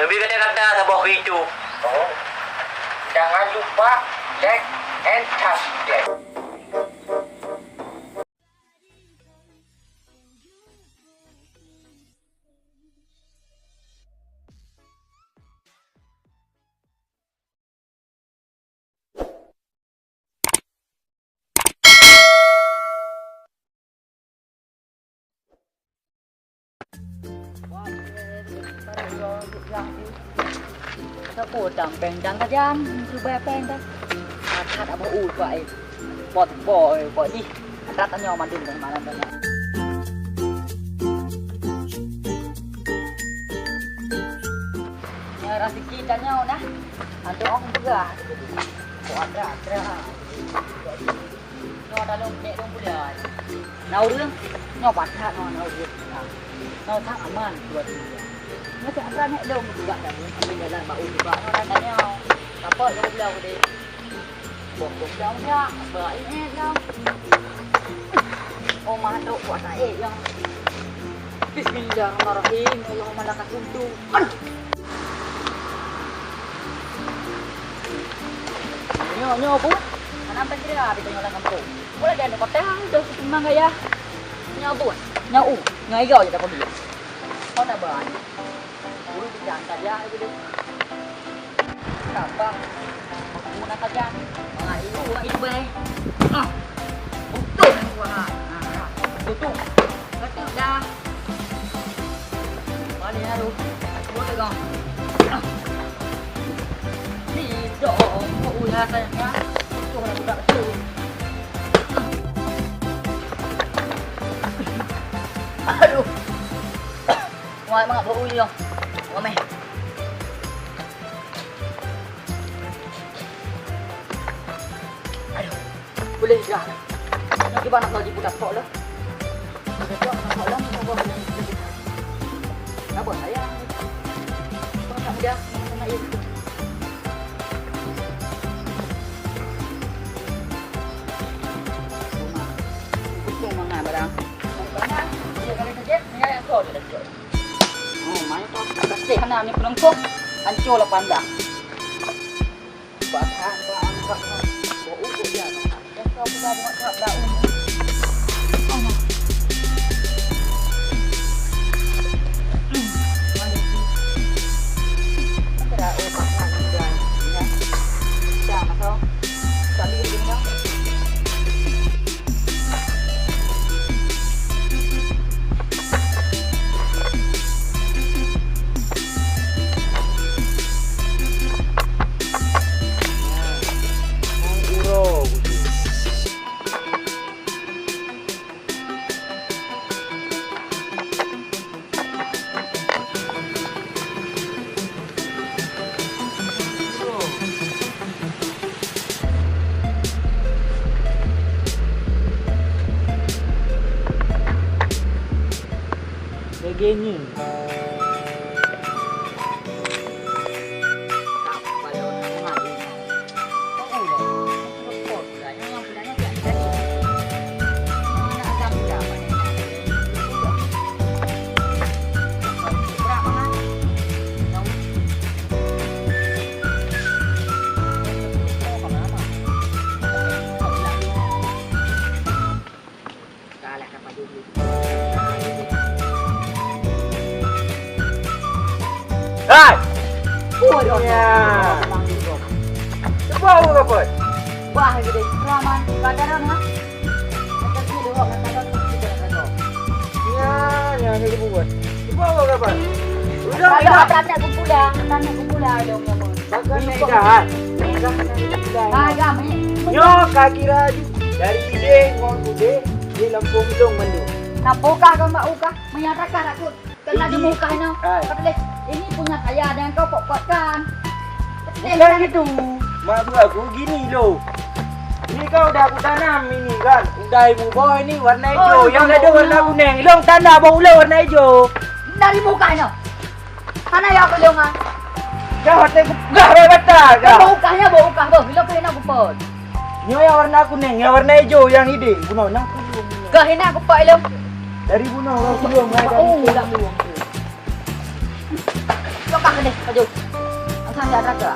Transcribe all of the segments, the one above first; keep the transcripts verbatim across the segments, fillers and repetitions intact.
Leubeh gata-gata saboh keu itu. Oh. Jangan lupa like and subscribe. Sapeue utang péng dan sajan, cuba péng dah. Akat abah u kuat eh. Pot boy, pot ih. Adat tanyoe mandum dan malam banyak. Ya, rezeki tanyoe nah. Ada orang berat. Kok ada, ada. Nyoe dalam nek dong bulan. Na ureueng, nyoe pakat nyoe na ureueng. Na, na tak aman buat dia. Nyoe tak ada nek dong juga dah. Ambil jalan bak u juga nyoe dan tanya. Apa dong bulan deh? Bok bok dong ya, baik ni dong. Oh, mana tu kuat tak eh yang. Bismillahirrahmanirrahim. Allahumma lakal hamdu. Aduh. Nyoe, nyoe, Bu. Hana sampai kira habis nyoe lam kampung. Boleh dia ada kota, ada satu memang gaya. Nyoe, Bu. Nyoe, U. Nyoe, Igo je dah pergi. Kau nak buat? Guru kita angkat dia, gitu. Sabar. Kamu nak kerja? Ah, itu, itu, eh. Ah. Betul, wah. Ah, betul. Betul dah. Balik lalu. Boleh kau. Ni dong, kau ulah sayang ya. Betul dah budak tu. Aduh. Wah, mak bau uyo. Wah meh. Aduh, boleh dah. Nak cuba nak lagi budak kok lah. Nak kok lah, nak kok lah. Kenapa sayang? Kau tak mudah, nak air. Betul mangan barang. Barang, dia kali kerja, tinggal yang kau je dah. Oh, mantap. Pasti hana ni penungkung. Hancur lah pandang. Bahan, bahan, bahan. Bau udah dia. Yang kau pula buat kau dah. Lagèe nyoe. Hai! Waduh. Ya. Cuba ureueng apa? Wah, gede. Raman, pelajaran, ha? Ya, ya, ni buat. Cuba ureueng apa? Udah, udah. Tanya kumpulan, tanya kumpulan, dong, dong. Ini dah. Nyoe ka kira dari idéh ngon udéh di Lampôh Ilong mandum. Nah, bukah gambar ukah, menyatakan aku kena di muka ini. Hai. Kata dia, ini punya saya, ada yang kau pokokkan. Bukan gitu. Mak gua aku gini loh. Ini kau udah aku tanam ini kan. Udah ibu boh ini warna hijau. Oh, yang ada warna kuning. Ilong tanda bau ular warna hijau. Dari muka ini. Hana ya aku lông ah. Dah hati gah bai bata gah. Bau ukah nya, bau ukah beuh. Bila kena aku pot. Nyoe yang warna kuning, yang warna hijau, yang idéh. Bunoe nang kuning. Gah ina aku pot ilong. Dari bunoe orang kuning, oh, dari dah kuning. Cok kah deh, baju. Asal jak neraka.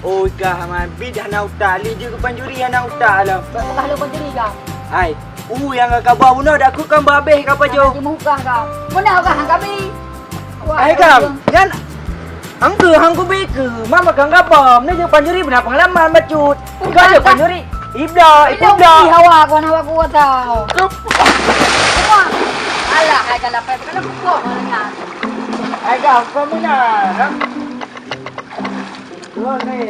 Oi, kah aman bit hana utak, li jeuet keu pancuri hana utak lom. Bak peugah lôn pancuri kah? Hai, u nyang ka kaban bunoe dak keu kan babeh ka pajoh. Hana jimuh kah kah? Meunan kah hang kabi? Wah, hai, kam, nyan hang keu, hang kubi keu, mama kang gabom, ni jeuet pancuri beuna pengalaman bacut. Kau jeuet pancuri, ibda, ibda. Hawa kau, hawa kuat tau. Semua. Alah, hai kalau pai, kalau kuat malah nyan. Hai, kau, kau meunan, ha? Dua ni.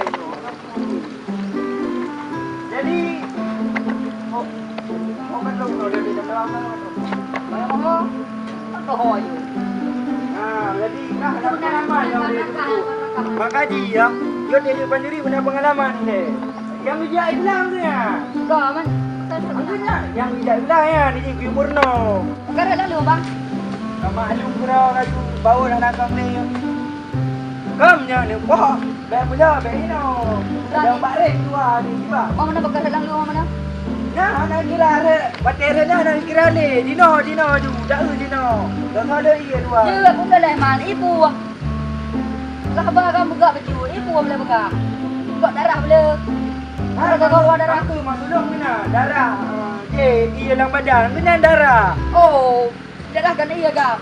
Jadi, oh, oh, kan dong, udah di dalam, kan? Banyak apa? Apa ho aja? Nah, jadi, nah, ada pengalaman yang dia tu. Maka dia, dia, dia, dia sendiri punya pengalaman ni. Yang bijak Islam tu ya? Enggak, man. Bukan sebenarnya. Yang bijak Islam ya, ni di Murno. Enggak ada lalu, Bang. Sama alun kura kaju, bau dah nakam ni. Kam nyan ni, boh, bèk pula, bèk inoe. Nyang bak rèh dua ni, jiba. Mak mana bakar dalam luwa mana? Nah, hana gila rèh. Batèe rèh nyan hana kira lé. Dinoe, dinoe ju, dak eu dinoe. Dak salah ié dua. Jeuet pun dah leh mal, ibu. Lah ba kan buka baju, ibu boleh buka. Kok darah boleh. Nah, kau darah. Aku masuk dong kena darah. Eh, je, ié dalam badan, kena darah. Oh. Darah kan iya, Gam.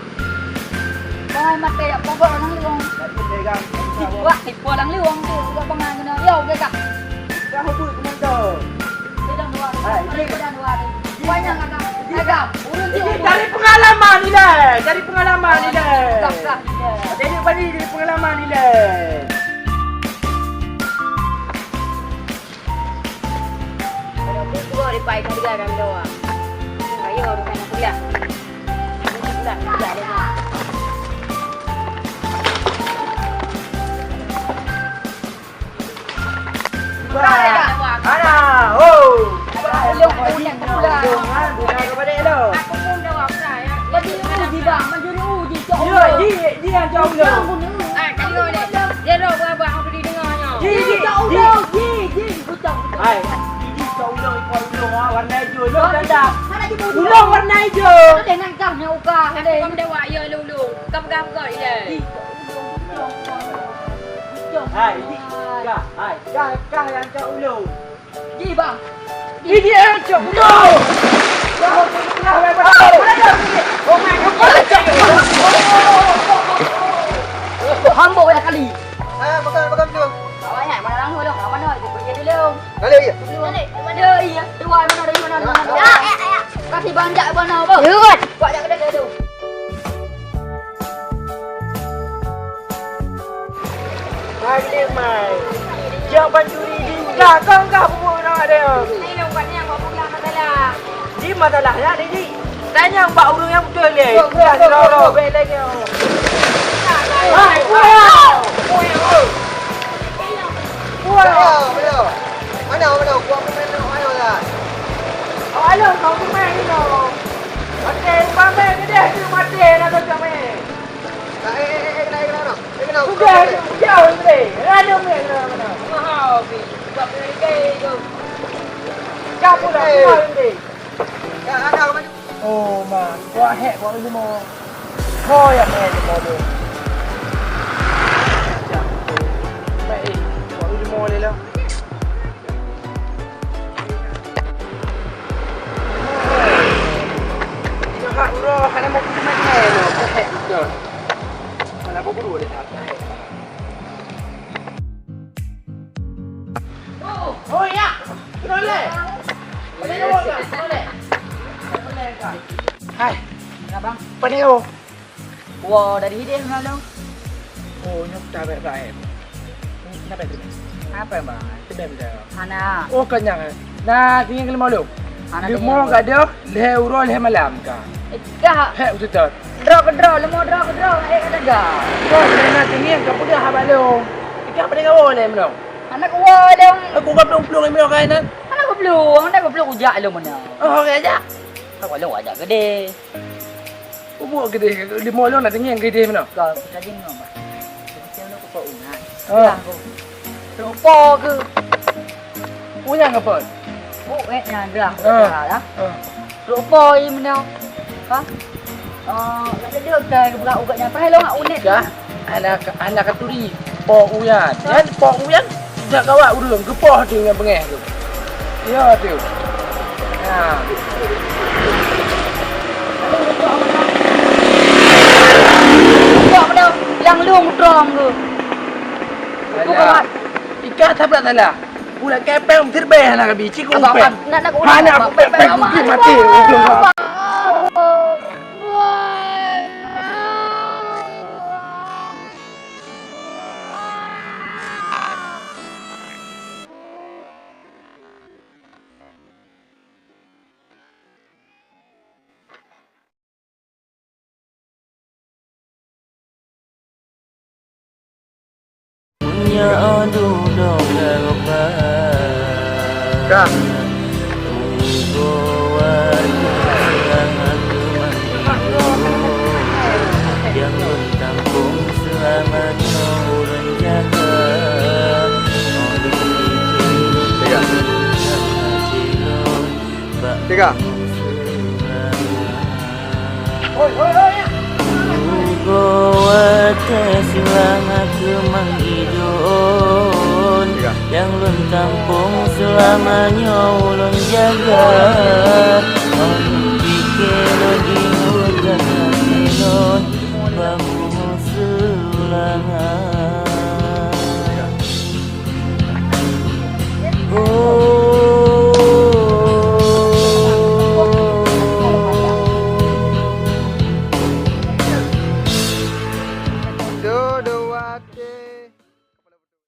Bangai maté ya, pokok orang liwang. Wah, tipu orang liwang tu, udah bangai kena. Ya, oke, Kak. Dah hubung teman tu. Sedang dua. Hai, ini. Sedang dua. Banyak, Kak. Hai, Gam. Urun tu. Ini dari pengalaman ni lah. Dari pengalaman ni lah. Kak, Kak. Jadi, bani dari pengalaman ni lah. Kalau tu suruh dia pai kerja dalam doa. Ayo, dia main kuliah. Dia kuliah, kuliah dia. Wah, ada. Oh. Ada, ada. Ada, ada. Aku pun dah apa ya. Bagi uji bang, bagi uji cok. Ya, ji, ji yang cok. Ah, tengok ni. Dia dah berapa aku didengar nya. Ji, ji, ji. Hai, ini cok ulong, ikut ulong, ah, warna hijau. Lo tanda. Ulong warna hijau. Ada nangkah nya uka. Ada yang dewa ya lulu. Kau pegang kau ya. Hai, ini kah, hai, kah, kah yang cok ulong. Ji, bang. Ini yang cok ulong. Hambok ya kali. Ah, pegang, pegang tu. Awak ingat mana langsung dong? Mana itu pergi dulu. Kali ya? Mana? Iya, dua mana dari mana? Mana? Ya, ya, ya. Kasih banjak mana apa? Yuk. Buat jak kedai tu. Hai, Dik Mai. Jak pancuri di kah, kah, kah, bubuet na ada. Di masalah ya, Dik. Tanya bak ureueng nyang beutôi lé. Dah rot-rot bèk lé nyoe. Hai, buaya. Buaya. Buaya. Mana, mana? Buat pemain nak mana lah? Awak lôn kau pemain ni, no. Maté, pemain gede tu maté, nak kau pemain. Tak, eh, eh, eh, eh, kena, kena, kena. Udah, udah, udah. Ada main, kena, kena. Mahal, Bi. Buat pemain gede tu. Siapa lah, eh. Mahal, Bi. Ya, ada, kena. Oh, ma, buat hack, buat ilmu. Ho, ya, hack, ilmu tu. Baik, eh, buat ilmu dia lah. Ina hak uroe hana mau kuteman ngai nyoe, keuhek beutôi. Mana buburu lé that. Oh, ya. Kenal lé. Boleh jawab tak? Boleh. Hai. Kenapa? Pane oh. Woe dari hideh malam. Oh, nyoe tabek bae. Kenapa itu? Apa, Bang? Sedang dah. Hana. Oh, kenyang. Nah, tinggal lima lu. Hana. Lima tinggal. Gadoh, lhèe uroe, lhèe malam ka. Eh, dah. Hek, betul. Droe keu droe, lima droe keu droe, eh, kata dah. Kau kena tinggi, kau peugah haba lu. Ikan pada kau lé meunoe. Hana kuwoe lé. Aku ka plueng-plueng lé meunoe kai nan. Hana kuplueng, hana kuplueng ujak lé meunoe. Oh, oke aja. Aku lé ujak gede. Umu gede, di mulut nak tinggi gede mana? Kau kita jin ngom. Kita nak kau unang. Ah. Lupa ke? Uyang apa? Oh, eh, nyan dah. Ah. Dah lah. Ah. Lupa i mana? Ha? Oh, nak duduk ke buka ugat nyan. Pai long unik. Dah. Hana ka, hana ka turi Po Uyan. Nyan Po Uyan jak gawat ureueng, geupoh teuh ngon beungéh tu. Ya tu. Ha. Buat mana? Yang lung drum tu. Alah. Ikah tabrak salah. Budak kepeng siribèe hana kabi, cikgu upeng. Nak, nak, hana nak, upeng, nak, upeng, nak, mati. Kah. Tiga. Tiga. Tiga. Nyang lôn tampông seulama nyoe lôn jaga.